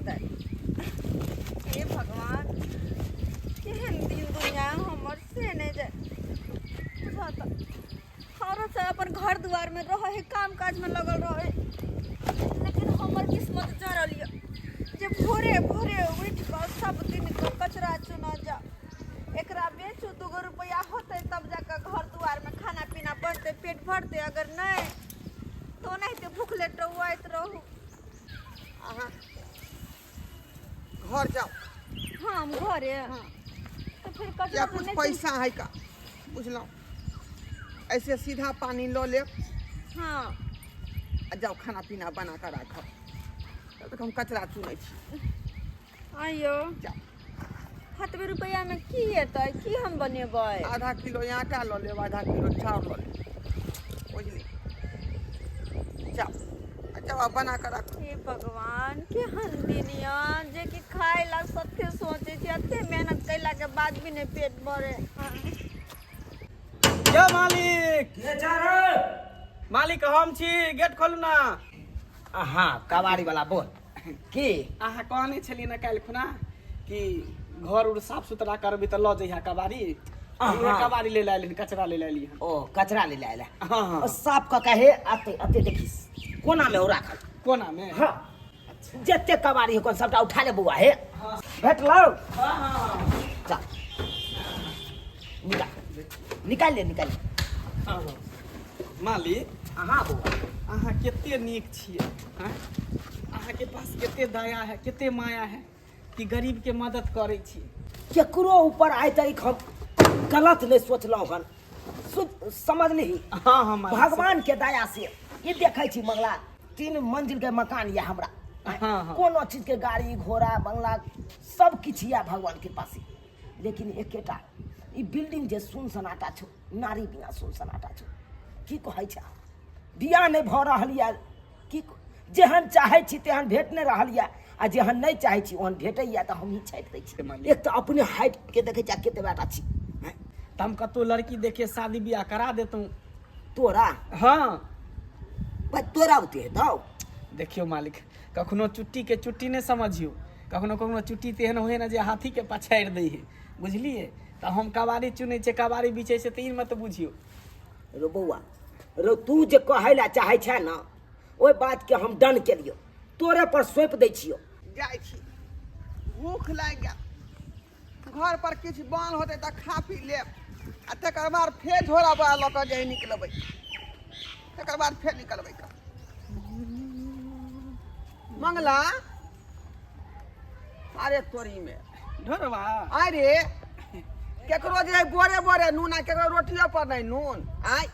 हेतै। हे भगवान, केहन दिन दुनिया हमर से नहि जाय। बुझा तऽ औरत सब अपन घर दुआरमे रहै है, काम काजमे लगल रहै, लेकिन हमर किस्मत जरल यऽ जे भोरे भोरे उठि कऽ सब दिन कऽ कचरा चुनऽ जाउ, एकरा बेचू, दूगो रुपैआ होतै तब जाकऽ घर दुआरमे खाना पीना बनतै, पेट भरतै। अगर नहि तऽ ओनाहिते भुखले टौआइत रहू। अहाँ घर जाउ। हाँ, हम घरे। हाँ। तऽ फिर कचरा या तऽ कुछ नहि पैसा है का बुझलहुँ, ऐसे सीधा पानी लऽ लेब। हाँ। आ जाउ, खाना पीना बना कऽ राखब, तब तक हम कचरा चुनै छी। आइयो। जाउ। हतबे रुपैआमे की हेतै? की हम बनेबै? आधा किलो आटा लऽ लेब, आधा किलो चाउर लऽ लेब, बुझली? जाउ आ जाउ आ बना कऽ राखू। हे भगवान, केहन दिन यऽ जे कि खाय ला सत्य सोचै छी, एते मेहनत कैला के बाद भी नहि पेट भरे। यौ मालिक! के छै रे? मालिक, हम छी, गेट खोलू ना। हाँ, कबाड़ी वाला, बोल की। अहाँ कहने छलियै ने काल्हि खुना कि घर उर साफ सुथरा करबी तऽ लऽ जइहा कबाड़ी। उहे कबाड़ी ले लायल हन, कचरा ले लायल हन। ओ कचरा ले आयल? हाँ हाँ। ओ साफ कऽ के हे, अते अते देखिस, कोना में ओ राखल। कोना में? हाँ, जते कबाड़ी हो सबटा उठा ले बौआ। हे, भेटलौ? हाँ हाँ। चल, निकाल निकाल ले, निकाल ले। हाँ। मालिक। हाँ बौआ। अहाँ कते नीक छियै आँय? अहाँके पास कते दया है, कते माया है कि गरीब के मदद करै छी। केकरो ऊपर आइ तक हम गलत नहीं सोचलहुँ हन, समझली? हाँ हाँ मालिक। भगवान के दया से ई देखै छी मंगला, 3 मंजिल के मकान यऽ हमरा। हाँ, हाँ। कोनो चीज के गाड़ी घोड़ा बंगला सब किछु यऽ भगवान के पास, लेकिन एकेटा ई बिल्डिंग जे सुन सनाटा छौ, नारी बिना सुन सनाटा छौ। की कहै छै, बियाह नहि भऽ रहल यऽ। की जेहन चाहै छी तेहन भेट नहि रहल यऽ, आ जेहन नहि चाहै छी ओहन भेटैया, तऽ हमही छाटि दै छी। मालिक। एक तऽ अपने हाइट के देखै छी आ कते बेटा छी, आँय? तऽ हम कतहु लड़की देखे शादी बियाह करा देतहुँ। तोरा? हाँ। भाइ, तोरा ओते हेतौ? देखियौ मालिक, कखनो चुट्टी के चुट्टी नहि समझियौ। कखनो कखनो चुट्टी तेहन होइ ने जे हाथी के पछाड़ि दै है, बुझलियै? तऽ हम कबाड़ी चुनै छियै, कबाड़ी बिछै छै, तऽ ई मत बुझियौ। रो बौआ रो, तू जे कहै लए चाहै छै ने, ओहि बातके हम डन केलियौ, तोरे पर सौंपि दै छियौ। जाइ छी, भूख लागि गेल। घर पर किछु बन होतै तऽ खा पी लेब, आ तकर बाद फेर झोरा बोरा लऽ कऽ जे निकलबै, तकर बाद फेर निकलबै कऽ। मंगला, अरे तोरी में ढोरबा। अरे केकरो जे बोरे बोरे नून आ केकरो रोटियो पर नहि नून। आय,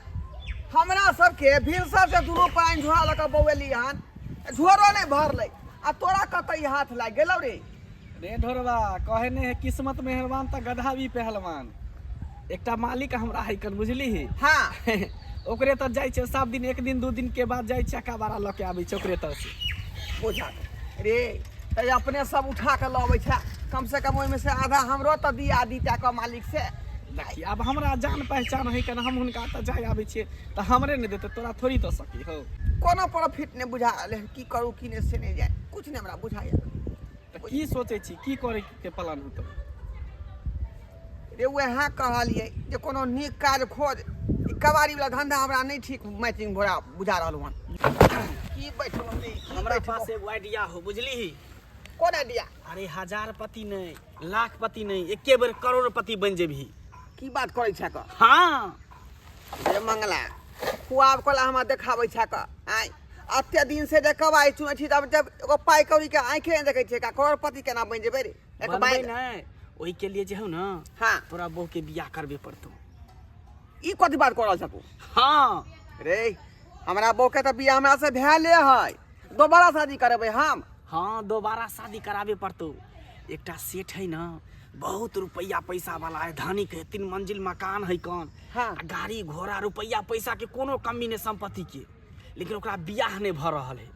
हमरा सबके भिनसर से दुनू प्राणी झोरा लऽ कऽ बौएली हन, झोरो नहि भरलै, आ तोरा कतऽ ई हाथ लागि गेलौ रे? रे ढोरबा, कहे नहि है किस्मत मेहरबान तऽ गधा भी पहलवान। एकटा मालिक हमरा है कन, बुझली? हाँ। ओकरे तऽ जाइ छै सब दिन, एक दिन दू दिन के बाद जाइ छै, कबाड़ा लऽ के आबै छै ओकरे तर से। बुझा रे, तऽ अपने सब उठा कऽ लऽ अबै छै, कम से कम ओहिमे से आधा हमरो तऽ दिया दीता कऽ मालिक से। देखी, आब हमरा जान पहचान है कन, हम हुनका तऽ जाय आबै छियै तऽ हमरे नहि देतै, तोरा थोड़ी दऽ सकी हो। कोनो प्रॉफिट नहि बुझा रहलै हन, की करू की नहि से नहि जाय, कुछ नहि हमरा बुझाइए। तऽ की सोचै छी, की करे के प्लान होतौ? रे, वएह कहलियै जे कोनो नीक काज खोज। ई कबाड़ी वाला धंधा हमरा नहि ठीक मैचिंग भोरा बुझा रहल हन। की बैठलहुँ रे, की हमरा बैठलहुँ? पास एगो आइडिया हो, बुझली? कोन आइडिया? अरे, हजारपति नहि, लाखपति नहि, एके बेर करोड़पति बनि जेबही। की बात करै छै कऽ? हाँ। रे मंगला, खुआब कला हमरा देखाबै छै कऽ? आँय, एते दिन से जे कबाइ चुनै छी, तब जब एगो पाइ कौड़ी के आँखे नहि देखै छियै का, करोड़पति केना बनि जेबै रे? एक बनबै बाइक नहि, ओहिके लिए जे हौ ने, हाँ, तोरा बहू के बियाह करबे पड़तौ। ई कथी बात कऽ रहल छ तू? हाँ। रे, हमरा बहू के तऽ बियाह हमरा से भेले है, दोबारा शादी करेबै हम? हाँ, दोबारा शादी कराबे पड़तौ। एकटा सेठ है ने, बहुत रुपैया पैसा वाला है, धनिक है, 3 मंजिल मकान है कौन। हाँ। आ गाड़ी घोड़ा रुपैया पैसा के कोनो कमी नहि संपत्ति के, लेकिन ओकरा बियाह नहि भऽ रहल है,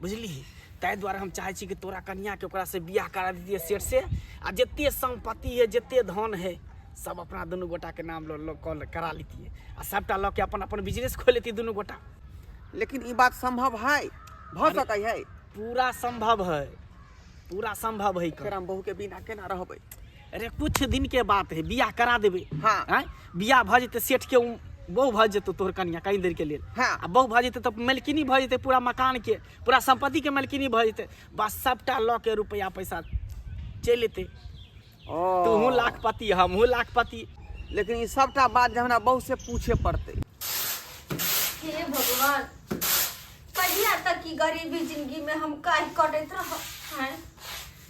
बुझली? ताहि दुआरे हम चाहै छी कि तोरा कनियाके ओकरा से बियाह करा दितियै सेठ से, आ जते सम्पत्ति है, जते धन है, सब अपना दुनू गोटाके नाम लऽ लऽ कऽ करा लितियै, आ सबटा लऽ के अपन अपन बिजनेस खोलि लेतियै दुनू गोटा। लेकिन ई बात संभव है? भऽ सकै है? पूरा संभव है। पूरा संभव है फेर हम बहू के बिना केना रहबै? अरे कुछ दिन के बात है, बियाह करा देबै। हाँ। आँय, बियाह भऽ जेतै सेठ के, बहु भऽ जेतौ तोहर कनिया कहीं देर के लेल। हाँ। आ बहु भऽ जेतै तऽ मालकिनी भऽ जेतै पूरा मकान के, पूरा संपत्ति के मालकिनी भऽ जेतै। बस सबटा लऽ के रुपया पैसा चलि एतै। ओ। तूहू लाखपति हमहूँ लाखपति। लेकिन ई सबटा बात जे हमरा बहू से पूछे पड़तै। हे भगवान, कहिया तक ई गरीबी जिंदगी में हम काहि कटैत रहब? हैं,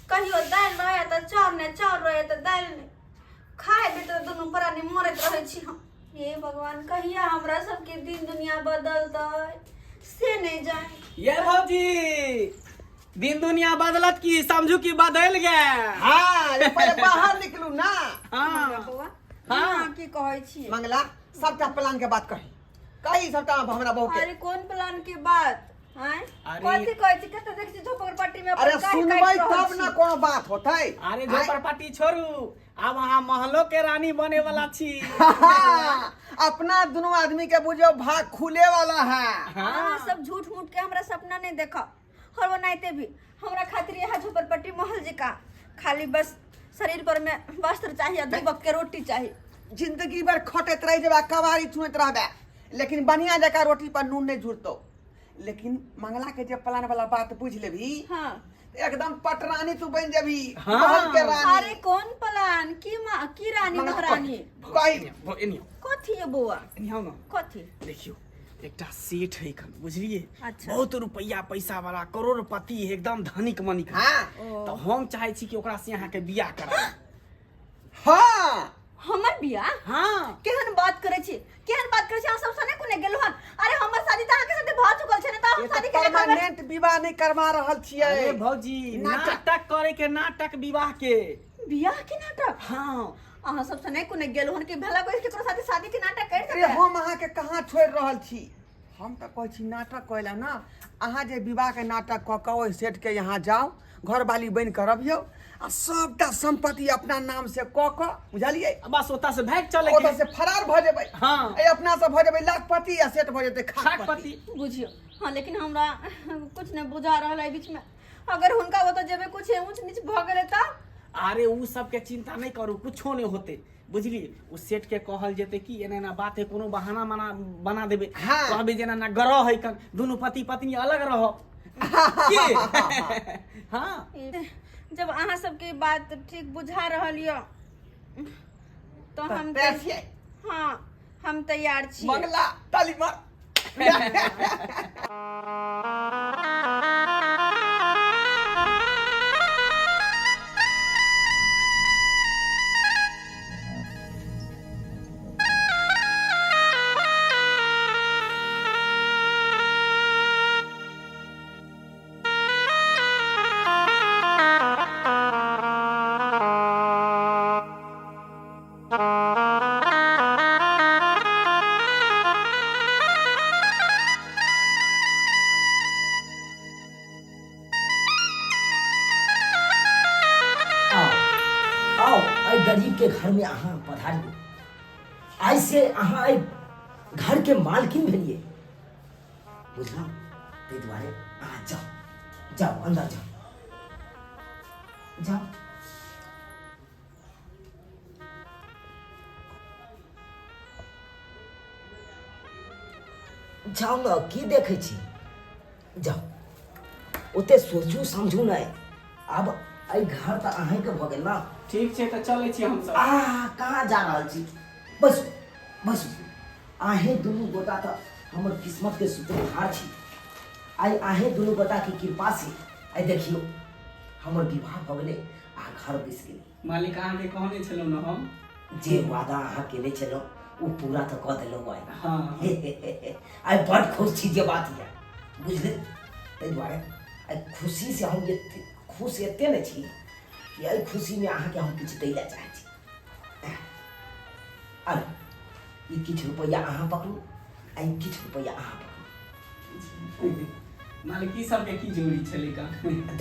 कहियो दालि रहे तऽ चाउर नहि, चाउर रहे तऽ दालि नहि, खाय भी तऽ दुनू प्राणी मरैत रहै छी हम। हे भगवान, कहिया हमरा सबके दिन दुनिया बदलतै से नहि जानि। ये भौजी, दिन दुनिया बदलत की समझू की बदल गए। हाँ, ये पहले बाहर निकलू ना। हाँ। बौआ, हाँ। अहाँ की कहै छी? मंगला, सबटा प्लान के बात कही, कही सबटा हमरा बहू के। अरे कोन प्लान के बात? आँय? अरे- कथी कहै छी? कतऽ देख छी झोपड़पट्टी में अपन अरे काहि सुनबै काटि रहल तब ना छी। कोनो बात होतै। अरे झोपड़पट्टी छोड़ू, आब अहाँ महलो के रानी बने वाला छी। अपना दोनों आदमी के बुझो भाग खुले वाला है। हाँ। अहाँ सब झूठ मूठ के हमरा सपना नहीं देखा और बनाते भी। हमरा खातिर यहाँ झोपड़पट्टी महल जका खाली बस शरीर पर में वस्त्र चाहिए, दू वक्त के रोटी चाहिए। जिंदगी भर खटैत रह जेबा, कबारी छुएत रहबे, लेकिन बढ़िया जका रोटी पर नून नहीं जुड़तो। लेकिन मंगला के जे प्लान वाला बात बुझ लेबी, हाँ, एकदम पटरानी तू बन जेबी। हाँ। महल के रानी। अरे कोन प्लान? की मा की रानी मंगला महारानी? कही। एनी कथी ये बौआ? एनी आओ ना। कथी? देखियो, एकटा सेठ है एखन, बुझलिए? अच्छा। बहुत रुपया पैसा वाला, करोड़पति है, एकदम धनिक मनिक। हाँ। तऽ हम चाहे छी कि ओकरा से अहाँके बियाह करा। हाँ। हमर बियाह? हाँ। केहन बात करै छी, केहन बात करै छी? अहाँ सब सने कोने गेलहुँ हन? अरे हमर शादी तऽ अहाँके साथे भऽ चुकल छै ने, तऽ हम ये तऽ शादी केना करबै? परमानेंट विवाह नहीं करवा रहल छियै। अरे भौजी, नाटक। नाटक करे के, नाटक विवाह के। बियाह के नाटक? हाँ। अहाँ सब सने कोने गेलहुँ हन कि भला कोई केकरो साथे शादी के नाटक कर अरे सकै? हम अहाँके कहाँ छोड़ि रहल छी? हम तऽ कहै छी नाटक करै लए ना, अहाँ जे विवाह के नाटक कऽ कऽ ओहि सेठ के यहाँ जाउ, घरवाली बनि कऽ रहियौ आ सबटा संपत्ति अपना नाम से कऽ कऽ, बुझलियै? बस ओतऽ से भागि चलै ओतऽ से फरार भऽ जेबै। हाँ। ए अपना से भऽ जेबै लाखपति आ सेठ भऽ जेतै खाकपति। खाकपति। बुझियौ। हाँ, लेकिन हमरा कुछ नहि बुझा रहल है बीच में। अगर हुनका ओतऽ जेबै कुछ ऊंच नीच भऽ गेलै तऽ? अरे उ सबके चिंता नहीं करू, कुछो नहीं होते, बुझलिए? उ सेठ के कहल जेते कि एना एना बात है, कोनो बहाना मना बना देबे। हाँ। कहबे जे एना एना ग्रह है कन, दुनू पति पत्नी अलग रहो की? हाँ। जब अहाँ सबके बात ठीक बुझा रहल यऽ तो हम तैयार छियै? हाँ, हम तैयार छी। मंगला ताली मार। आओ आओ, एहि गरीब के घर में अहाँ पधारियो। आइ से अहाँ एहि घर के मालकिन भेलिए, बुझलहुँ? ताहि दुआरे अहाँ जाओ, जाओ अंदर जाओ, जाओ। जाउ ने, की देखै छी? जाउ, ओते सोचू समझू नहि। आब एहि घर तऽ अहीँके भऽ गेल ने। ठीक छै, तऽ चलै छी हमसब। आ कहाँ जा रहल छी? बैसू बैसू। अहीं दुनू गोटा तऽ हमर किस्मतके सूत्रधार छी। आइ अहीं दुनू गोटाके कृपासँ आइ देखियौ हमर विवाह भऽ गेलै आ घर बसि गेलै। मालिक, अहाँके कहने छलहुँ ने हम। जे वादा अहाँ केने छलहुँ ओ पूरा तऽ कऽ देलहुँ आइ। हाँ। आइ बड खुश छी जे बात यऽ, बुझलियै? ताहि दुआरे आइ खुशीसँ हम एते खुश एते ने छी कि एहि खुशीमे अहाँके हम किछु दै लए चाहै छी। अरे ई किछु रुपैआ अहाँ पकड़ू आ ई किछु रुपैआ अहाँ पकड़ू। मालिक, ई सबके की जरूरी छलै का?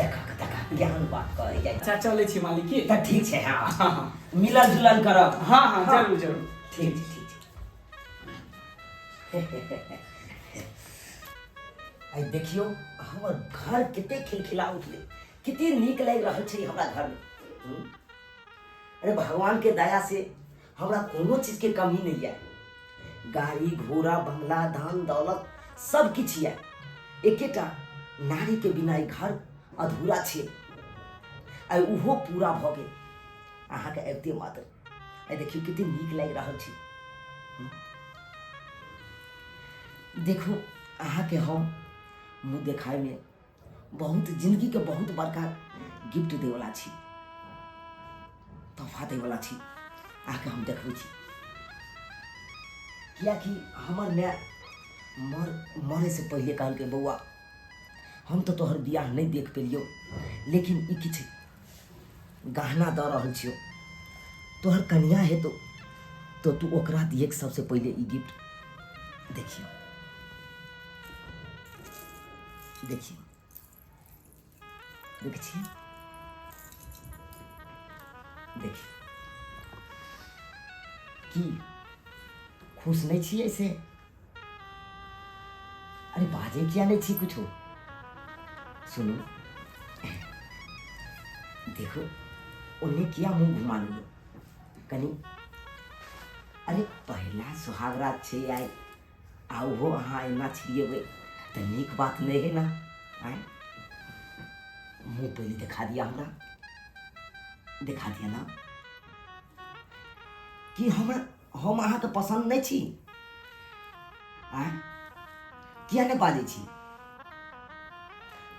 देखा देखा केहन बात कहै जाइ। अच्छा चलै छी मालिक की? तऽ ठीक छै। हाँ। हाँ, हाँ। मिलल जुलल करब। हाँ हाँ, जरूर जरूर। ठीक छै, ठीक छै। आइ देखियौ हमर घर कते खिलखिला उठलै, कते नीक लागि रहल छै हमरा घरमे। अरे भगवान के दया से हमरा कोनो चीज के कमी नहीं है। गाड़ी घोड़ा बंगला धन दौलत सब किछु यऽ, एकेटा नारी के बिना ई घर अधूरा छै। आइ ओहो पूरा भऽ गेल अहाँके अबिते मात्र। आइ देखियौ कते नीक लागि रहल छै। देखू अहाँके हम मुँह देखाइमे बहुत जिंदगीके बहुत बड़का गिफ्ट दैवला छी, तोहफा दैवला छी। अहाँके हम देखबै छी, किएकि हमर माय मरैसँ पहिले कहलकै, बौआ हम तऽ तोहर बियाह नहि देख पेलियौ, लेकिन ई किछु गहना दऽ रहल छियौ, तोहर कनिया हेतौ तो तू ओकरा दिएक सबसे पहिले ई गिफ्ट। देखियौ देखियौ, देखै छियै, देखियौ, की खुश नहि छियै से? अरे बाजै किया नहि छी कुछो? सुनू, देखो ओन्ने किया मुँह घुमा लेलियै कनि? अरे पहिला सोहागरात छै आइ, आ ओहो अहाँ एना छिड़िएबै तऽ नीक बात नहि है ना। आँय, मुँह पहिले देखा दिया, हमरा देखा दिया ना कि हमरा हम अहाँके पसन्द नहि छी। आँय, किया नहि बाजै छी?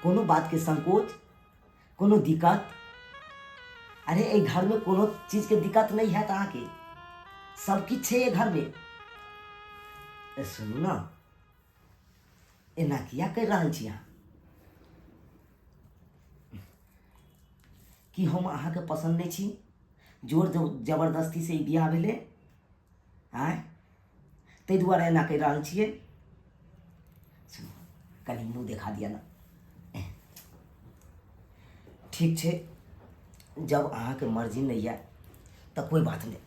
कोनो बातके संकोच, कोनो दिक्कत? अरे एहि घरमे कोनो चीजके दिक्कत नहि हैत अहाँके, सब किछु छै एहि घरमे। ए सुनू ने, एना किया करि रहल छी अहाँ? कि हम अहाँके पसन्द नहि छी? जोर जबरदस्ती से ई बियाह भेलै, आँय, ताहि दुआरे एना कहि रहल छियै? सुनू, कनि मुँह देखा दिअ ने। ठीक छै, जब अहाँके मर्जी नहि यऽ तऽ कोइ बात नहि,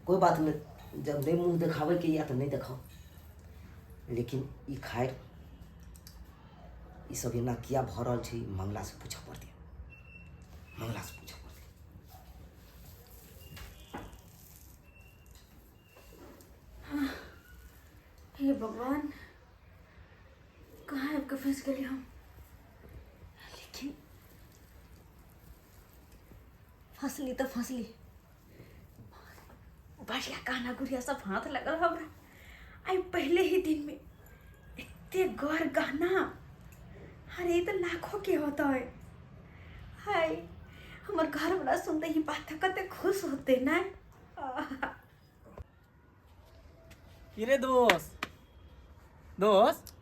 कोइ बात नहि। जब नहि मुँह देखाबैके यऽ तऽ नहि देखाउ। लेकिन ई खैर, ई सब एना किया भऽ रहल छै, मंगलासँ पूछऽ पड़तै, मंगलासँ पूछऽ पड़तै। हे भगवान, कहाँ आबि कऽ फँसि गेली हम? लेकिन फँसली तऽ फँसली, बढ़िया गहना गुड़िया सब हाथ लगल हमरा। आइ पहले ही दिन में एते गौर गहना, अरे ई तऽ लाखों के होता है। हाय, हमर घर वाला सुनते ही बात कते खुश होते ना। की रे दोस्त, दोस्त?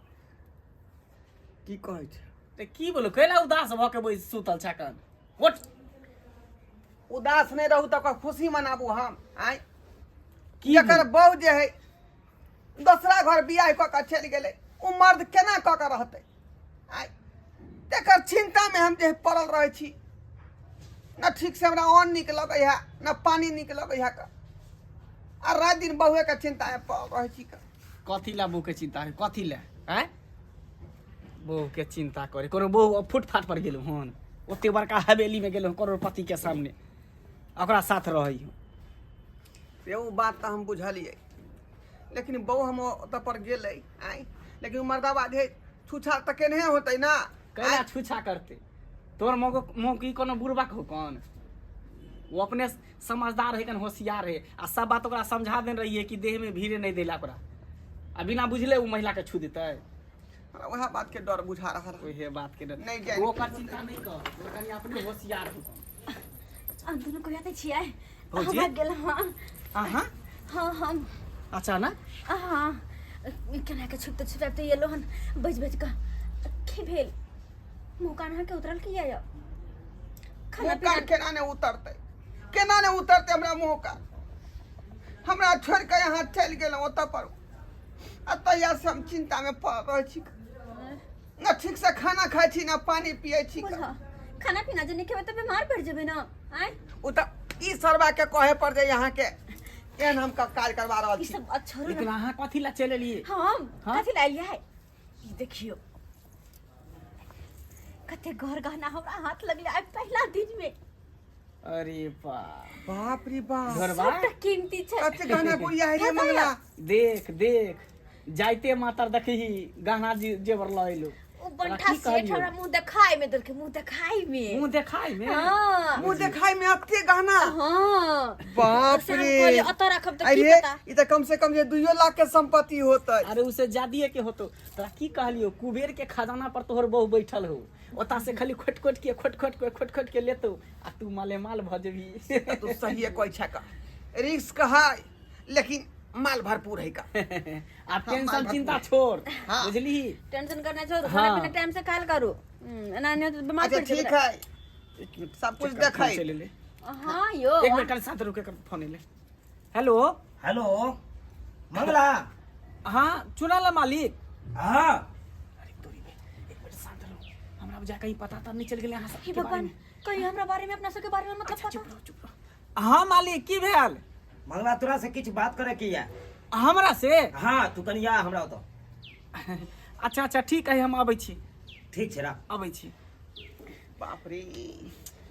की कहै छै? तऽ की बोलू, कैला उदास भऽ के बैस सुतल छ कन? उठ। उदास नहि रहू तऽ ओकर खुशी मनाबू हम आँय? की? जकर बहू जे है दोसरा घर बियाह कऽ कऽ चलि गेलै, ओ मर्द केना कऽ कऽ रहतै आँय? तकर चिन्तामे हम जे पड़ल रहै छी न, ठीक से हमरा अन्न नीक लगै है न पानि नीक लगै है कऽ, आ राति दिन बहुएके चिन्तामे पड़ल रहै छी कऽ। कथी ला बहू के चिन्ता है? कथी ला आँय बहू के चिन्ता करे? कोनो बहू फुटफाट पर गेलहुँ हन? ओते बड़का हवेली में गेलहुँ, करोड़पति के सामने ओकरा साथ रहै हूँ। से ओ बात तऽ हम बुझलियै, लेकिन बहु हम ओतऽ पर गेलै आँय, लेकिन ओ मर्दाबा जे छूछा तऽ केनहे होतै ना। कैला छूछा करते? तोर मौको मौकी कोनो बुड़बक हो कौन? वो अपने समझदार है कन, होशियार है, आ सब बात ओकरा समझा देने रहिए कि देह में भीड़े नहीं देला ओकरा, आ बिना बुझले वो महिला के छू देतै। हमरा वएह बात के डर बुझा रहल है। ओहे बात के डर। नहि जानि। ओकर चिंता नहीं कर, ओ कनि अपने होशियार हो। हम दुनू कोई आते छियै। भौजी? हम आबि गेल। हाँ। अहाँ? हाँ, हम। अचानक? हाँ, केना के छुपते छुपाबते एलो हन बज बज कऽ। की भेल? मुँह कान अहाँके उतरल किया यऽ? खाना मुँह पीना कान केना ने उतरतै, केना ने उतरतै हमरा मुँह कान? हमरा छोड़ि कऽ यहाँ चलि गेलहुँ ओतऽ पर, आ तहिया से हम चिन्तामे पड़ल रहै छी न, ठीक से खाना खाइ छी न पानि पियै छी। बोलह, खाना पीना जे नहि खेबै तऽ बीमार पड़ि जेबै ने। आँय, ओ तऽ ई सरबा के कहे पर जे अहाँके एहन हम काज करवा रहल ई छी। सब बात छोड़ू लेकिन ने। अहाँ कथी ला चलि एलियै? हम हाँ? कथी लए एलियै? ई देखियौ, कते घर गहना हमरा हाथ लगले आइ पहिला दिन में। अरे बा, बाप रे बाप, घरबा सबटा कीमती छै। कते गहना गुड़िया है रे मंगला। देख देख, जाइते मातर देखही गहना जेवर लऽ एलो। ओ बंठा की सेठ कहलियौ? हमरा मुंह देखाय में देलकै, मुंह देखाय में, मुँह देखाय में। हाँ मुंह देखाई में अते गहना। हाँ, बाप से हम रे, कहलियै, अतऽ राखब तऽ की अरे पता। ई तऽ कम से कम जे 2 लाख के संपत्ति होतै। अरे उसे जादिए के होतो। तोरा की कहलियो, कुबेर के खजाना पर तोहर बहू बैठल हो, ओता से खाली खोट खोट के खोट खोट के खोट खोट के लेतो आ तू माले माल भऽ जेबही। तऽ तू सहिए कहै छै का, रिस्क है लेकिन माल भरपूर है का। आ टेंशन चिंता छोड़, हाँ। बुझली? टेंशन करना छोड़, हाँ। खाना पीना टाइम से खायल करू। एना नहि तऽ बीमार अच्छा पड़ि जेबै। ठीक है, एक मिनट, सब कुछ चेक कर, देखै। फोन चलि एलै। हाँ यो, एक मिनट, कल साथ रुके कर फोन एलै। Hello hello Mangala. हाँ चुनाला मालिक। हाँ। अरे तोरी बे, एक मिनट शांत रहो, हमरा बुझा कहीं पता त नहीं चल गेलै अहाँ हे सबके बारे भगवान, में। कहीं हमरा बारे में, अपना सबके बारे में मतलब अच्छा पता। चुप रहो चुप रहो। हाँ मालिक, की भेल? मंगला तोरा से किछु बात करे के या। हमरा से? हाँ, तू कनि आ हमरा ओतऽ। अच्छा अच्छा ठीक है, हम अबै छी। ठीक छै, राख। अबै छी। बाप रे,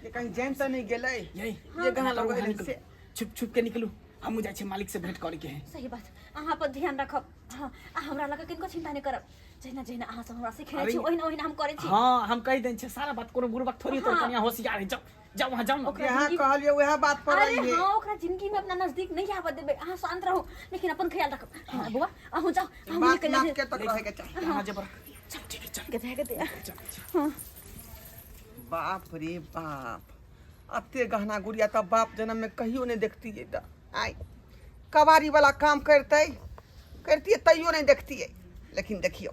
ये कहीं जान तऽ नहीं गेलै। यही ये गहना करू, लगेलै निकलू। से। छुप छुप के निकलू, हमहूँ जाइ छी मालिक से भेंट करे के है। सही बात, अहाँ पर ध्यान रखब। हाँ, आ हमरा लगे किनको चिंता नहीं करब। जहिना जहिना अहाँ सब हमरा सिखेने अरे छी ओहिना ओहिना हम करै छी। हाँ, हम कहि देने छियै सारा बात, कोनो बुड़बक थोड़ी तोर हाँ। कनिया होशियार है। जाओ जाओ वहाँ जाओ ना। ओकरा यहाँ जिंदगी- कहलियै वएह बात पर अरे रहियै। हाँ, ओकरा जिंदगी में अपना नजदीक नहीं आबऽ देबै, अहाँ शांत रहू लेकिन अपन ख्याल रखब। हाँ बौआ, अहूँ जाओ, अहूँ बात निकलि नाप जाउ। के तक रहे के चाही। यहाँ जेबर चल, ठीक है चल। गधा गधा। चल, चल। बाप रे बाप, अते गहना गुड़िया तऽ बाप जन्म में कहियो नहीं देखतियै। तऽ आइ कबाड़ी वाला काम करतै करतियै तैयो नहीं देखतियै, लेकिन देखियौ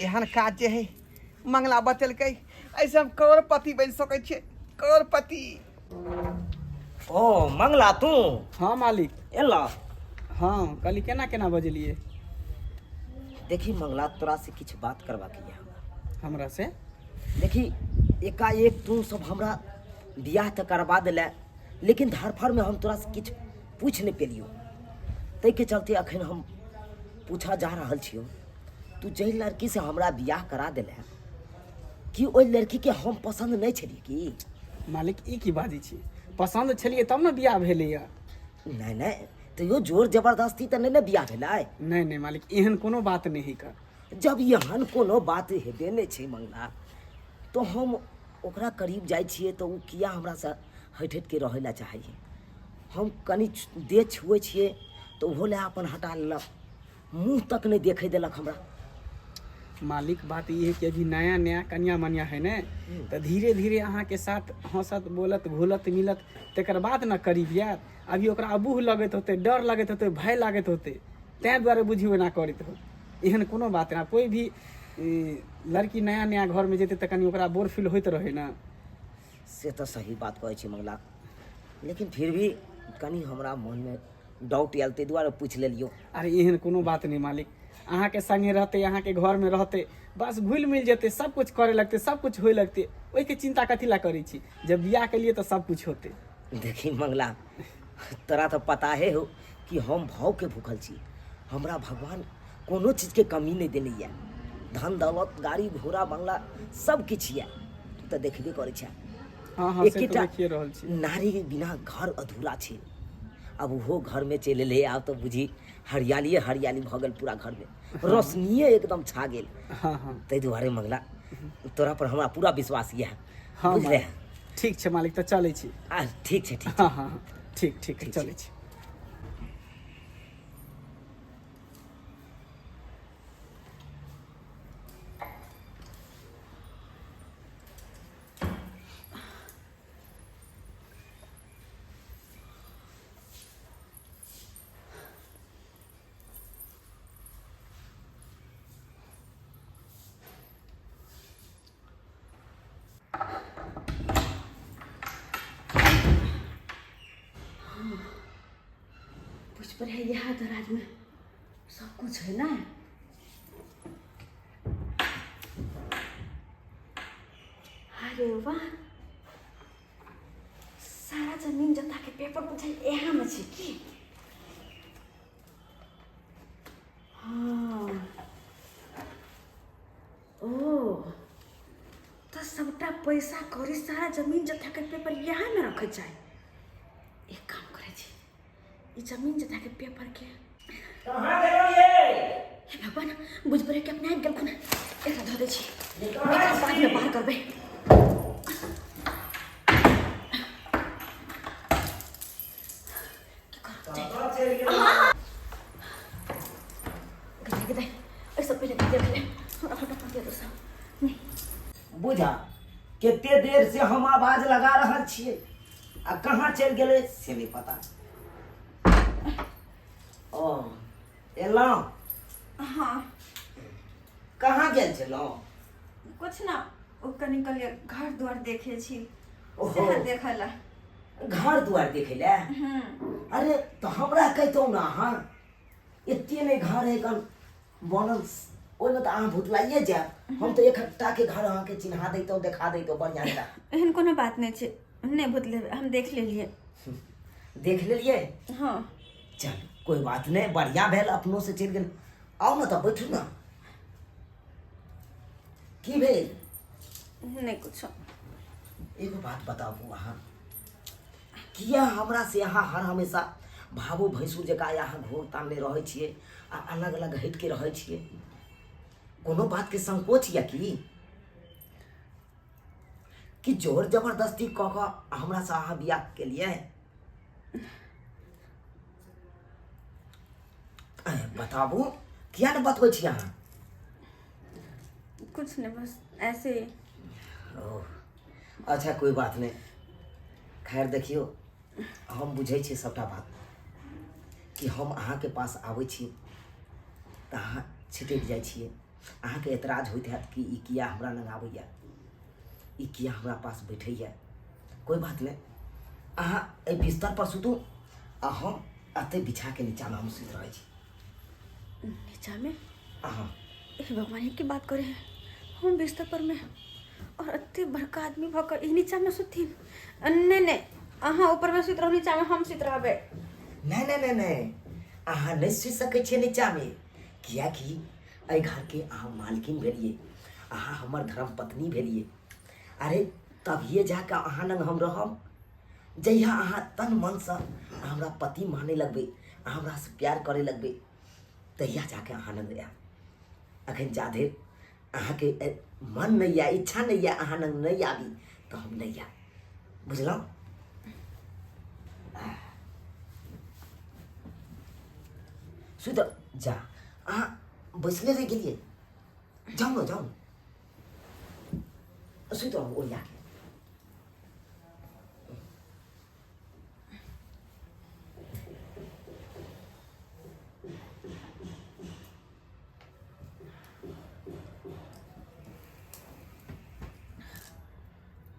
एहन काज जे है मंगला बतेलकै, ऐसे हम करोड़पति बनि सकै छियै, करोड़पति। ओ मंगला तू? हाँ मालिक। एला? हाँ, कहली केना केना बजलियै? देखी मंगला, तोरा से किछु बात करबाक यऽ हमरा। हमरा से? देखी एकाएक तू सब हमरा बियाह तऽ करबा देले, लेकिन धरफड़ में हम तोरा से किछु पूछि नहि पेलियौ, ताहिके चलते अखन हम पूछऽ जा रहल छियौ। तू जाहि लड़की से हमरा बियाह करा देले, कि ओहि लड़की के हम पसंद नहि छलियै की? मालिक ई की बाजै छी, पसन्द छलियै तब ने बियाह भेलैया। नहि नहि, तैयो जोर जबरदस्ती तऽ नहि ने बियाह भेलै? नहि नहि मालिक, एहन कोनो बात नहि है का। जब एहन कोनो बात हेबे नहि छै मंगला, तऽ हम ओकरा करीब जाइ छियै तऽ ओ किया हमरासँ हटि हटि के रहै लए चाहैए? हम कनि देह छुऐ छियै तऽ ओहो लए अपन हटा लेलक, मुँह तक नहि देखै देलक हमरा। मालिक बात ई है कि अभी नया नया कनिया मनिया है ने, तऽ धीरे धीरे अहाँके साथ हँसत बोलत घुलत मिलत, तकर बाद ने करीब आयत। अभी ओकरा अबूह लगैत होतै, डर लगैत होतै, भय लागैत होतै, ताहि दुआरे बुझियौ एना करैत हो। एहन कोनो बात नहि, कोइ भी लड़की नया नया घरमे जेतै तऽ कनि ओकरा बोर फील होइत रहै ने। से तऽ सही बात कहै छी मंगला, लेकिन फिर भी कनि हमरा मनमे डाउट आयल, ताहि दुआरे पूछि लेलियौ। अरे एहन कोनो बात नहि मालिक, अहाँके संगे रहतै, अहाँके घरमे रहतै, बस घुलि मिल जेतै, सब कुछ करे लगतै, सब कुछ होय लगतै, ओहिके चिंता कथी लए करै छी? जब बियाह केलियै तऽ सब कुछ होतै। देखी मंगला, तोरा तऽ पता हे हो कि हम भावके भूखल छी, हमरा भगवान कोनो चीजके कमी नहि देने यऽ, धन दौलत गाड़ी घोड़ा बंगला सब किछु यऽ, तू तऽ देखबे करै छे। हाँ हाँ, से तऽ एकेटा देखिए रहल छी। नारी बिना घर अधूरा छै, आब ओहो घरमे चलि एलै, आब तऽ बुझी हरियालिए हरियाली भऽ गेल पूरा घरमे, रोशनिए एकदम छा गेल। हाँ हाँ, ताहि दुआरे मंगला तोरा पर हमरा पूरा विश्वास यऽ। हाँ बुझले? मालिक। ठीक छै मालिक, तऽ चलै छी। आ ठीक छै, ठीक। हाँ हाँ हाँ, ठीक ठीक, ठीक चलै छै। छी। पूछ पर है यहाँ दराज में सब कुछ है ना। अरे वाह, सारा जमीन जथा के पेपर बुझाइ यहाँ में छै की? हाँ, ओ पैसा कौड़ी सारा जमीन जथा के पेपर यहाँ में रखे जाए। एक काम करे छी, ई जमीन जथा के पेपर के कहाँ गेलौ ये? हे भगवान, बुझ पड़े कि अपने आबि गेलखुन। एकरा धऽ दै छी, एकरा बादमे बाहर करबै। की करब जाय। गदे गदे, एहिसँ पहिले देख ले, हमरा फटाफट दे दो सब। बुझा कते देर से हम आवाज लगा रहल छियै आ कहाँ चलि गेलै से नहि पता। ओ एलहुँ? हाँ। कहाँ गेल छलहुँ? कुछ ना, ओ कनि कहलियै घर दुआर देखे छी। ओहो। सेह देखै ला। घर दुआर देखै लए? अरे तऽ हमरा कहितहुँ ने अहाँ, एते नहि घर है कन बनल, ओहिमे तऽ अहाँ भुतलाइए जायब। हम तऽ एकटा के घर अहाँके चिन्हा दैतहुँ, देखा दैतहुँ बढ़िआँ जकाँ। एहन कोनो बात नहि छै, नहि भुतलेबै, हम देख लेलियै। देख लेलियै? हाँ। चल कोइ बात नहि, बढ़िआँ भेल अपनो से चलि गेल। आउ ने तऽ बैठू ने। की भेल? नहि कुछो। एगो बात बताबू अहाँ, किया हमरा से अहाँ हर हमेशा भावो भैंसुर जकाँ अहाँ घोर तानने रहै छियै आ अलग अलग हटिके रहै छियै? कोनो बातके संकोच यऽ की कि जोर जबरदस्ती कऽ कऽ हमरासँ अहाँ बियाह केलियै? बताबू, किया ने बतबै छी अहाँ? कुछ नहीं, बस ऐसे ही। ओ अच्छा, कोई बात नहीं। खैर देखियौ, हम बुझै छी सबटा बात कि हम अहाँके पास आबै छी तऽ अहाँ छिटकि जाइ छियै। अहाँके एतराज होइत हैत कि ई किया हमरा लग आबैए, ई किया हमरा पास बैठैए। कोई बात नहि, अहाँ एहि बिस्तर पर सुतू आ हम एतै बिछाके नीचाँमे हम सुति रहै छी। नीचा में? अहाँ। हे भगवान, ये की बात करे हैं? हम बिस्तर पर में और अते बड़का आदमी भऽ कऽ ई नीचा में सुथिन? नहीं नहीं, अहाँ ऊपर में सुति रहू, नीचा में हम सुति रहबै। नहि नहि नहि नहि, अहाँ नहि सुति सकै छियै नीचाँमे, किएकि एहि घरके अहाँ मालकिन भेलियै, अहाँ हमर धर्मपत्नी भेलियै। अरे तभिए जाकऽ अहाँ लग हम रहब जहिया अहाँ तन मनसँ हमरा पति माने लगबै, अहाँ हमरासँ प्यार करे लगबै, तहिया जाके अहाँ लग आयब। अखन जाधरि अहाँके मन नहि यऽ, इच्छा नहि यऽ, अहाँ लग नहि आबी तऽ हम नहि आयब, बुझलहुँ? सुति जा, अहाँ बैसले रहि गेलियै। जाउ ने, जाउ ने, सुति रहू ओरिया के।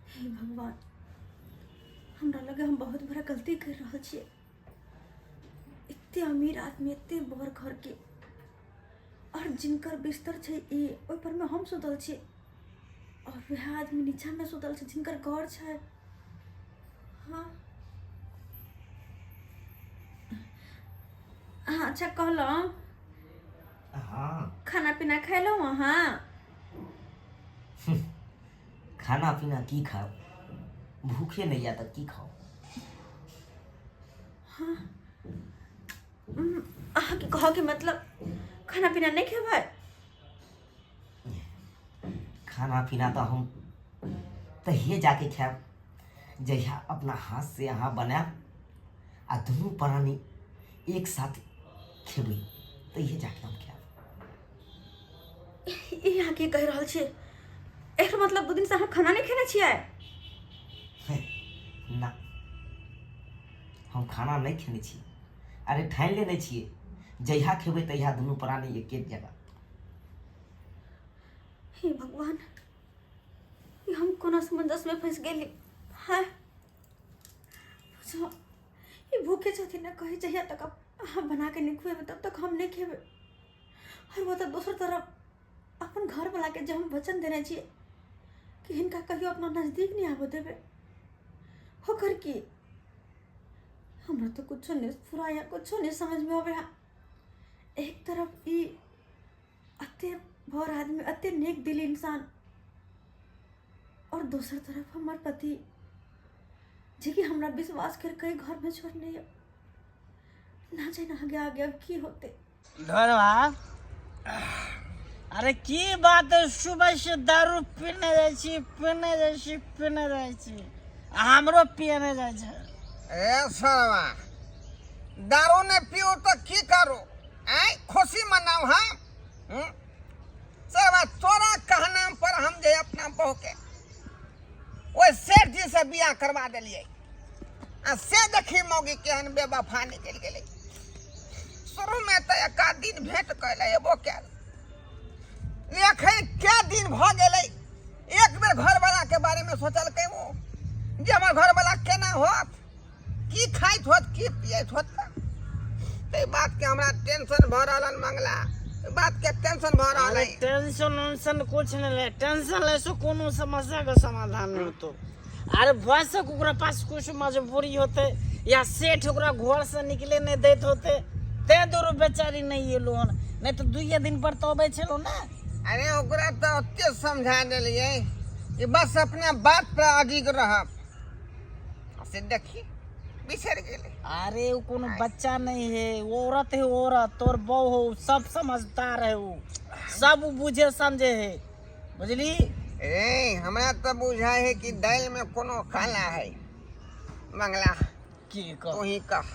हे भगवान, हमरा लगे हम बहुत बड़ा गलती कर रहल छियै। एते अमीर आदमी, एते बड़ घर के, और जिनकर बिस्तर छै ई, ओहि पर में हम सुतल छी और वएह आदमी नीचा में सुतल छै जिनकर घर छै। हाँ हाँ, अच्छा कहलहुँ। हाँ। खाना पीना खेलहुँ अहाँ? खाना पीना की खाउ, भूखे नहीं या तऽ की खाउ? हाँ, अहाँके कहऽके मतलब खाना पीना नहि खेबै? खाना पीना तऽ हम तहिए जाके खायब जहिया अपना हाथ से अहाँ बनायब आ दुनू प्राणी एक साथ खेबै, तहिए जाके हम खायब। ई अहाँ की कहि रहल छियै? एकर मतलब 2 दिन से अहाँ खाना नहि खेने छियै? ना, हम खाना नहि खेने छी। अरे ठानि लेने छियै, जहिया खेबै तहिया दुनू प्राणी एके जगह। हे भगवान, ई हम कोना सामंजस्य में फंस गेली। हाँ बुझो, ई भूखे छथिन ना, कहै जहिया तक अहाँ बना के नहीं खुएबै तब तक हम नहीं खेबै। और वो तऽ दोसर तरफ अपन घर वाला के जे हम वचन देने छियै कि हिनका कहियो अपना नजदीक नहीं आबऽ देबै, ओकर की? हमरा तऽ कुछो नहीं फुरा या कुछो नहीं समझ में आबै है। एक तरफ ई अते भर आदमी, अते नेक दिल इंसान और और दोसर तरफ हमर पति जेकि हमरा विश्वास करके घर में छोड़ने यऽ ना जाने आगे आगे अब की होते। ढोरवा, अरे की बात है, सुबह से दारू पीने जाइ छी, पीने जाइ छी, पीने जाइ छी, आ हमरो पियने जाइ छै। ए सरवा, दारू ने पीऊ तो की करू? आय खुशी मनाऊ हम? सरवा, तोरा कहना पर हम जे अपना बहू के ओहि सेठ जी से बियाह करवा देलियै, आ से देखी मौगी केहन बेवफा निकलि गेलै। शुरू में तऽ एक आध दिन भेंट कैले एबो कैल, एखन कै दिन भऽ गेलै एक बेर घरवाला के बारे में सोचलकै ओ जे हमर घरवाला केना होत, की खाइत होत, की पियैत होत। ताहि बात के हमरा टेंशन भऽ रहल हन मंगला, एहि बात के टेंशन भऽ रहल अरे है। टेंशन उंशन कुछ नहीं ले, टेंशन ले से कोनो समस्या के समाधान नहीं होतो। अरे भऽ सक ओकरा पास कुछ मजबूरी होते या सेठ ओकरा घर से निकले नहीं दैत होते, तें दुआरे बेचारी नहीं एलो हन, नहीं तो दुइये दिन पर तो अबै छलो ना। अरे ओकरा तऽ ओते समझा देलियै कि बस अपना बात पर अडिग रहब, से देखी बिसरि गेलै। अरे वो कोनो बच्चा नहीं है, वो औरत है, औरत तोर बहू हो, सब समझदार है, वो सब वो बुझे समझे है, बुझली? ए हमरा तऽ बुझाइ है कि दालि में कोनो काला है। मंगला की कह? तू ही कह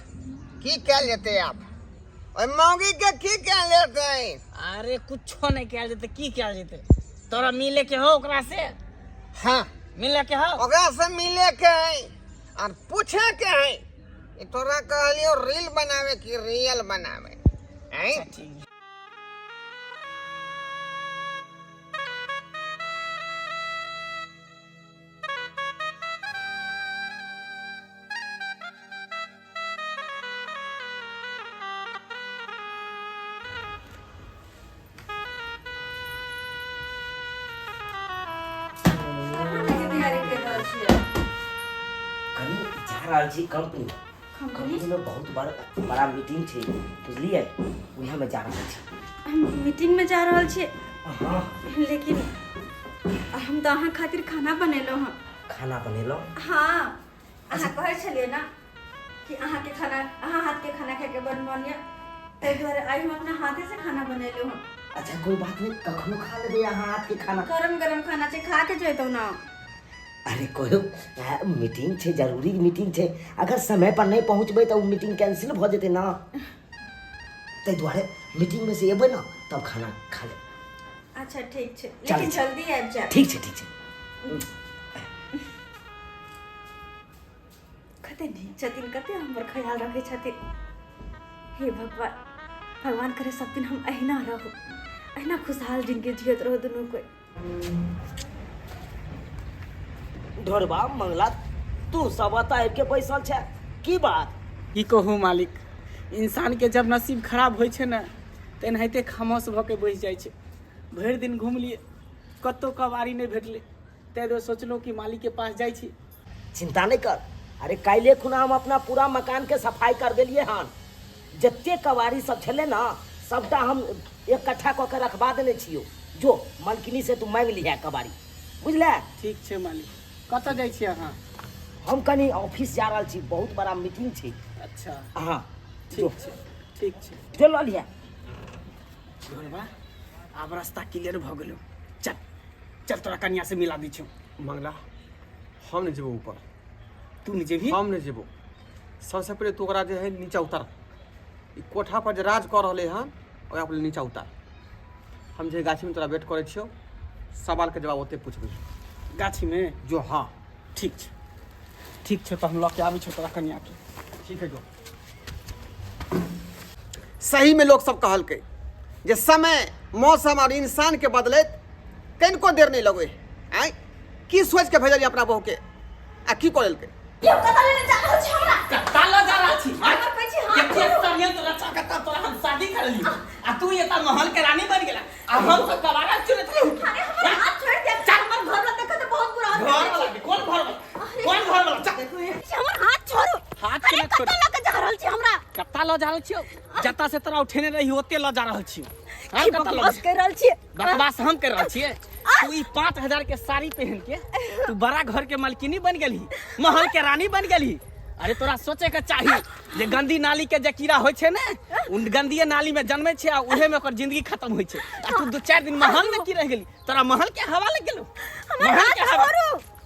की कयल जेतै आब ओहि मौगी के, की कयल जेतै? अरे कुछो नहीं कयल जेतै, की कयल जेतै? तोरा मिले के हो ओकरा से? हाँ मिले के हो ओकरा से, मिले के है और पूछे के है ई तोरा कहलियो रील बनावे कि रियल बनावे? हैं? ठीक। कहाँ के तैयारी कर रहल छियै? कनी जा रहल छी कंपनी। कंपनी? कंपनी में बहुत बड़ा बड़ा मीटिंग छै, बुझलियै? उएह में जा रहल छी। हम मीटिंग में जा रहल छियै? हाँ। लेकिन हम तऽ अहाँ खातिर खाना बनेलहुँ हँ। खाना बनेलहुँ? हाँ, अहाँ कहै छलियै ना कि अहाँके खाना, अहाँ हाथके खाना खाइके बड़ मन यऽ, ताहि दुआरे आइ हम अपना हाथे से खाना बनेलहुँ हँ। अच्छा कोई बात नहीं, कखनो खा लेबै अहाँ हाथ के खाना। गरम गरम खाना छै, खा के जैतहुँ ना। अरे कोई मीटिंग छै, जरूरी मीटिंग छै, अगर समय पर नहीं पहुँचबै तऽ ओ मीटिंग कैंसिल भऽ जेतै ना, ताहि दुआरे मीटिंग में से एबै ना तब खाना खा लेब। अच्छा ठीक छै, चलै लेकिन छै। जल्दी आबि जायब। ठीक छै, ठीक छै। कते नीक छथिन, कते हमर ख्याल रखै छथिन। हे भगवान, भगवान करे सब दिन हम अहिना रहू, अहिना खुशहाल जिंदगी जियत रहू दुनू कोई। ढोरबा, मंगला, तू सब एतऽ आबि के बैसल छै, की बात? की कहू मालिक, इंसान के जब नसीब खराब होइ छै ने तऽ एनाहिते खामोश भऽ के बैस जाइ छै। भरि दिन घुमलियै, कतहु कबाड़ी नहि भेटलै, ताहि दुआरे सोचलहुँ कि मालिक के पास जाइ छी। चिंता नहीं कर, अरे काल्हि खुना हम अपना पूरा मकान के सफाई कर देलियै हन, जते कबाड़ी सब छलै ना सबटा हम इकट्ठा कऽ के रखबा देने छियौ, जो मलकिनी से तू मांगि लिहे कबाड़ी, बुझले? ठीक छै मालिक। कतऽ जाइ छी अहाँ? हम कनी ऑफिस जा रहल छी, बहुत बड़ा मीटिंग छै। अच्छा हाँ। ठीक छै, ठीक छै। जो लऽ लिहे। ढोरबा, आब रास्ता क्लियर भऽ गेलौ, चल चल तोरा कनिया से मिला दै छियौ। मंगला, हम नहीं जेबो ऊपर। तू नहीं जेबही? हम नहीं जेबो। सबसे पहिले तू ओकरा जे है नीचा उतार, ई कोठा पर जे राज कऽ रहलै हन ओकरा पहिले नीचा उतार। हम जे गाछी में तोरा वेट करै छियौ, सवाल के जवाब ओते पूछबै। गाछी में? जो। हाँ। ठीक छै, ठीक छै, तऽ हम लऽ के आबै छियौ तोरा कनिया के। ठीक है जो। सही में लोग सब कहलकै जे समय, मौसम और इंसान के बदलैत कनिको देर नहीं लगै। आँय की सोच के भेजलियै अपना बहू के आ की कऽ लेलकै? यौ कतऽ लेने जा रहल छी हमरा? कत्ता लऽ जा रहल छी? हमर कहै छी हाथ कते छोड़ू। षड्यंत्र रचा के तब तोरा हम शादी करलियौ आ तू एतऽ महल के रानी बनि गेला आ हम सब कबाड़ा चुनैत रहू। अरे हमर हाथ छोड़ि दे, हमर घर वाला देखत तऽ बहुत बुरा हाल घर वाला के? कोन घर वाला? कोन घर वाला? चल। देखू हे, हमर हाथ छोड़ू। हाथ अरे केना छोड़ू? कतऽ लऽ के जा रहल छी हमरा? कत्ता लऽ जा रहल छियौ? जतऽ से तोरा उठेने रही ओते लऽ जा रहल छियौ। हम की कतऽ लऽ बकवास जा- करि रहल छियै? बकवास हम कर रहल छियै? तू ई 5000 के साड़ी पहन के तू बड़ा घर के मालकिनी बन गेली, महल के रानी बन गेली। अरे तोरा सोचे के चाही जे गंदी नाली के जे कीड़ा होइ छै ने, उन गंदिये नाली में जन्मे छै आ उहे में ओकर जिंदगी खत्म होइ छै। आ तू दू चारि दिन महल में की रह गेली? तोरा महल के हवा लग गेलो, महल के हवा।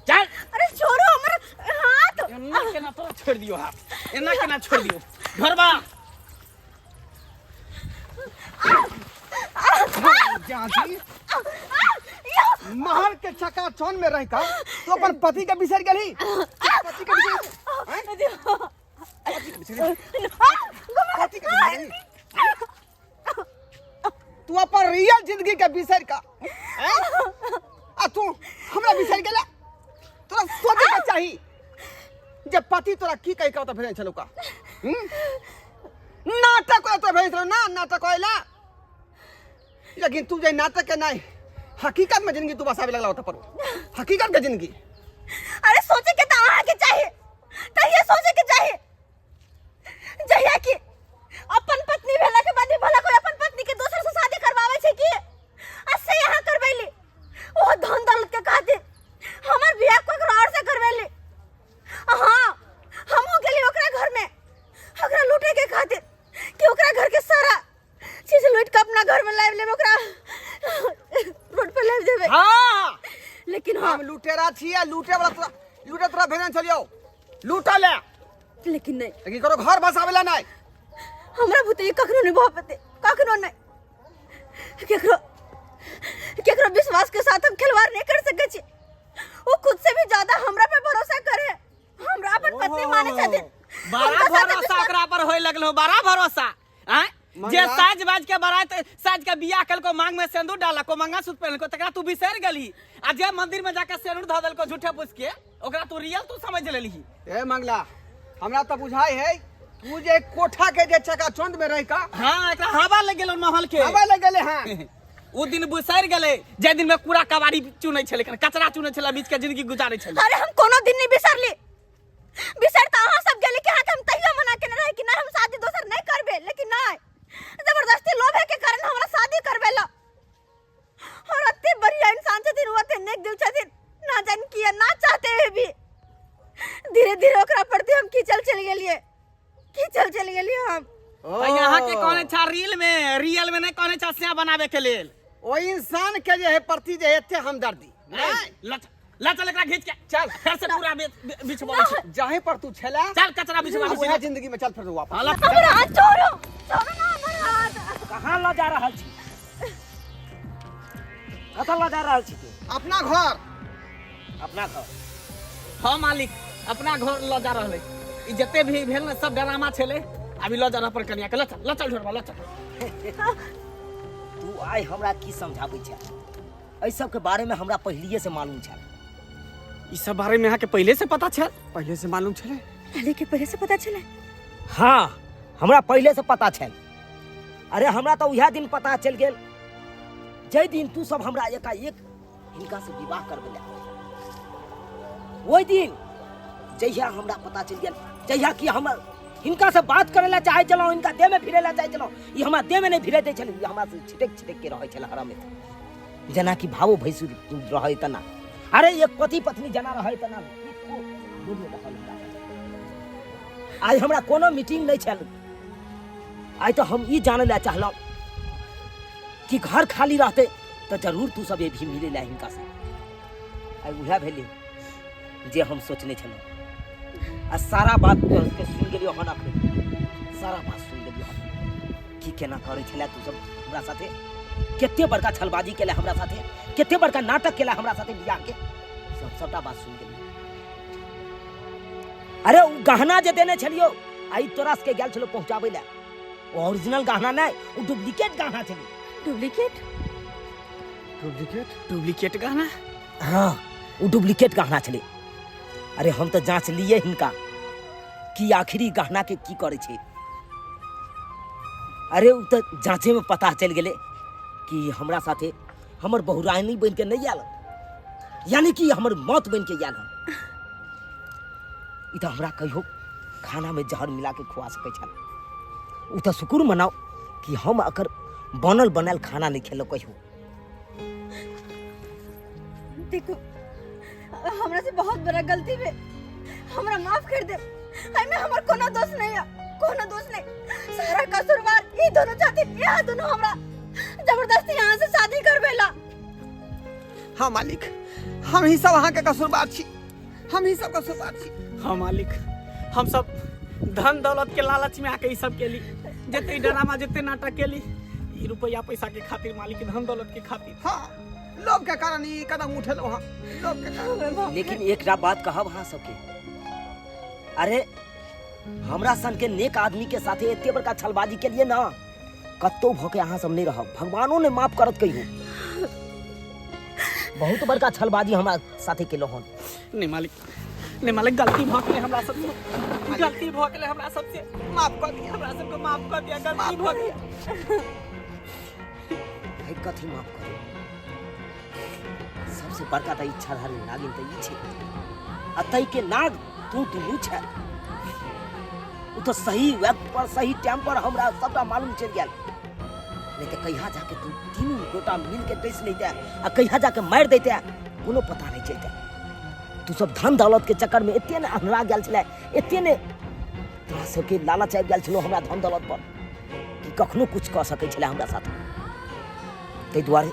चल। अरे छोड़ो हमर हाथ। एना केना तोरा छोड़ दियो हाथ, एना केना छोड़ दियो घरबा। जाजी महल के चका चौन में रह कर तू अपन पति के बिसर गेली, पति के बिसर, हैं? पति के बिसर गेली? पति के बिसर गेली? तू अपन रियल जिंदगी के बिसर का, हैं? आ तू हमरा बिसर गेला। तोरा सोचे के चाही जे पति तोरा की कहि के ओतऽ भेजने छलौ का, हम्म? नाटक ओतऽ भेजने छलौ ना, नाटक होइला, लेकिन तू जे नाटक के नहीं हकीकत में जिंदगी तू बसावे लगला ओतऽ पर हकीकत के जिंदगी। अरे सोचे के तो अहाँ के चाही, तहिए सोचे के चाही जहिया कि अपन पत्नी भेला के बाद भी भला कोई अपन पत्नी के दोसर से शादी करवावे छै की? आ से यहाँ करबैली ओ धन दौलत के खातिर हमर बियाह ककरो और से करबैली। हाँ हमहूँ गेली ओकरा घर में ओकरा लूटे के खातिर कि ओकरा घर के सारा चीज लूट के अपना घर में लाइव लेब, ओकरा रोड पर लाइव देबे। हाँ लेकिन हाँ हम लुटेरा छियै, लूटे वाला तोरा लूटे तोरा भेजने छलियौ लूटा ले, लेकिन नहीं, लेकिन करो घर बसावे ला नहीं। हमरा भूते कखनो नहीं भऽ पेतै, कखनो नहीं। केकरो केकरो विश्वास के साथ हम खिलवाड़ नहीं कर सकै छी। वो खुद से भी ज्यादा हमरा पे भरोसा करे, हमरा अपन पत्नी माने छथिन। बड़ा हुनका साथे भरोसा विश्वास- ओकरा पर होय लगलो, बड़ा भरोसा आँय? जे मंगला। साज बाज के बारात साज के बियाह कलको, मांग में सिंदूर डालको, मंगलसूत्र पहनलको, तकरा तू बिसरि गेलही। आ जे मंदिर में जाके सिंदूर धऽ देलको झूठे पूछ के, ओकरा तू रियल तू समझ लेलही। ए मंगला, हमरा तऽ बुझाइ है तू जे कोठा के जे चकाचौंध में रह का, हाँ एकरा हवा लग गेलो महल के, हवा लग गेलै हँ। उ दिन बिसरि गेलै जे दिन में कूड़ा कबाड़ी चुनै छलै, कचरा चुनै छलै, बीच के जिंदगी गुजारै छलै। अरे हम कोनो दिन नहीं बिसरली, बिसर तऽ अहाँ सब गेली कि अहाँके हम तहियो मना केने रही कि नहीं हम शादी दोसर नहीं करबे, लेकिन नहीं जबरदस्ती लोभे के कारण हमरा शादी करबेला। और अते बढ़िया इंसान छथिन, ओ अते नेक दिल छथिन, ना जान किया ना चाहते हुए भी धीरे धीरे ओकरा प्रति हम खींचल चलि गेलिए, खींचल चलि गेलिए हम। तऽ यहाँ के कहने छा रील में, रियल में नहीं कहने छा सिया बनावे के लेल। ओ इंसान के जे है प्रति जे एते हमदर्दी नहीं, ल चल एकरा घींच के चल, फिर से पूरा बिछवाबै छै। जाहे पर तू छला चल कचरा बिछवा, वएह जिंदगी में चल फिर वापस। हाँ, ल। हमरा हाथ छोड़ो, छोड़ो ना हमर हाथ। कहाँ ल जा रहल छी? कतऽ ल जा रहल छी तू? अपना घर। अपना घर? हाँ मालिक, अपना घर ल जा रहल है। ई जते भी भेल ने सब ड्रामा छलै, अभी ल जा रहल पर कनिया के। ल चल, ल चल ढोरबा, ल चल। तू आइ हमरा की समझाबै छै? एहि सबके बारे में हमरा पहिलिए से मालूम छल। ई सब बारे में अहाँके पहिले से पता छल? पहिले से मालूम छलै? पहले के पहले से पता छलै? हाँ हमरा पहिले से पता छल। अरे हमरा तऽ उएह दिन पता चलि गेल जाहि दिन तू सब हमरा एकाएक हिनका से विवाह करबेला, ओहि दिन जहिया हमरा पता चलि गेल, जहिया कि हम हिनका से बात करे ला चाहे छलहुँ, हिनका देह में भिड़े ला चाहे छलहुँ, ई हमरा देह में नहीं भिड़े दै छल, ई हमरा से छिटक छिटक के रहै छल हरमे, जेना कि भावो भैंसुर रहै तना। अरे एक पति पत्नी जना रहै तना रहल। आइ हमरा कोनो मीटिंग नहीं छल, आइ तऽ हम ई जानै ला चाहलहुँ कि घर खाली रहते तऽ जरूर तू सब भी मिले ला हिनका से। आइ उएह भेलै जे हम सोचने छलहुँ। आ सारा बात के सुनि गेलियौ हन, अखन सारा बात सुनि गेलियौ हन कि केना करै छलै तू सब हमरा साथे, कते बड़का छलबाजी केला हमरा साथे, कते बड़का नाटक केला हमरा साथे बियाह के, सब सबटा बात सुनि गेलियौ। अरे उ गहना जे देने छलियौ आइ तोरा सबके गेल छलौ पहुँचाबै लए, ओ ओरिजिनल गहना नहि, ओ डुप्लीकेट गहना छलै। डुप्लीकेट? डुप्लीकेट? डुप्लीकेट गहना? हाँ ओ डुप्लीकेट गहना छलै। अरे हम तऽ जाँच लिए हिनका कि आखिर ई गहना के की करै छै। अरे उ तऽ जाँचे में पता चलि गेलै कि हमरा साथे हमर बहुरानी बनि के नहि आयल, यानी कि हमर मौत बनि के आयल हन। ई तऽ हमरा कहियो खाना में जहर मिला के खुआ सकै छल। उ तऽ शुक्र मनाउ कि हम अकर बनल बनायल खाना नहि खेलहुँ कहियो। देखू हमरा से बहुत बड़ा गलती भेल, हमरा माफ कर दे। एहिमे हमर कोनो दोष नहीं है, कोनो दोष नहीं। सारा कसूरवार ई दोनों छथिन, यह दोनों हमरा जबरदस्ती यहाँ से शादी करवेला। हाँ मालिक, हम ही सब अहाँके कसूरवार छी, हम ही सब कसूरवार छी। हाँ मालिक, हम सब धन दौलत के लालच में आके ई सब केली, जते ड्रामा जते नाटक केली, ई रुपया पैसा के खातिर मालिक, धन दौलत के खातिर। हाँ, लोभ के कारण ई कदम उठेलहुँ हँ, लोभ के कारण। लेकिन एकटा बात कहब अहाँ सबके, अरे हमरा सन के नेक आदमी के साथे एते बड़का छलबाजी के लिए ना कतौ भऽ के अहाँ सब नहीं रहब, भगवानो ने माफ करत कहियो। बहुत बड़का छलबाजी हमरा साथे केलहुँ हन। नहीं मालिक, नहीं मालिक, गलती भऽ गेलै हमरा सबसे, गलती भऽ गेलै हमरा सबसे, माफ कऽ दिअ हमरा सबके, माफ कऽ दिअ, गलती भऽ गेलै। हे कथी माफ करू, सबसे बड़का तऽ इच्छाधारी नागिन तऽ ई छै, आ तै के नाग तू दुनू छै। ओ तऽ सही वक्त पर सही टाइम पर हमरा सबटा मालूम चलि गेल, नहीं तऽ कहिया जाके तू तीनू गोटा मिल के डसि लैते आ कहिया जाके मारि दैते कोनो पता नहीं चलते। तू सब धन दौलत के चक्कर में एते ने अन्हरा गेल छलै, एते ने तोरा सबके लालच आबि गेल छलो हमरा धन दौलत पर कि कखनो कुछ कऽ सकै छलै हमरा साथ। ताहि दुआरे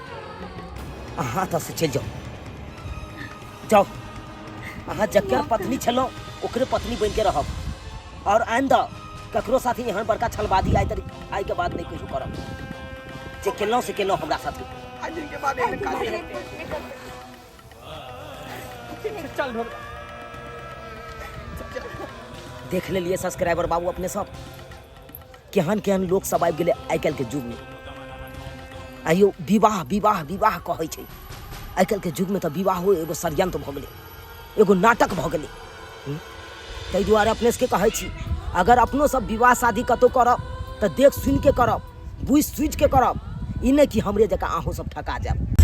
अहाँ एतऽ से चलि जाउ, जाउ। अहाँ जकर पत्नी छलहुँ ओकरे पत्नी बनिके रहब, और आइंदा ककरो साथे एहन बड़का छलबाजी आइ तक आइ के बाद नहीं कहियो करब। जे केलहुँ से केलहुँ हमरा साथे। आज दिन के बाद एहन काज नहीं हेतै। चल ढोल। देख लेलिए सब्सक्राइबर बाबू अपने सब केहन केहन लोक सब आबि गेलै आइ काल्हिके युगमे। आइयो विवाह विवाह विवाह कहै छै, आइ काल्हिके युगमे तऽ विवाहो एगो षड्यंत्र भऽ गेलै, एगो नाटक भऽ गेलै। ताहि दुआरे अपने सबके कहै छी, अगर अपनो सब विवाह शादी कतहु करब तऽ देख सुनिके करब, बुझि सुझिके करब, ई नहि कि हमरे जकाँ अहूँ सब ठका जायब।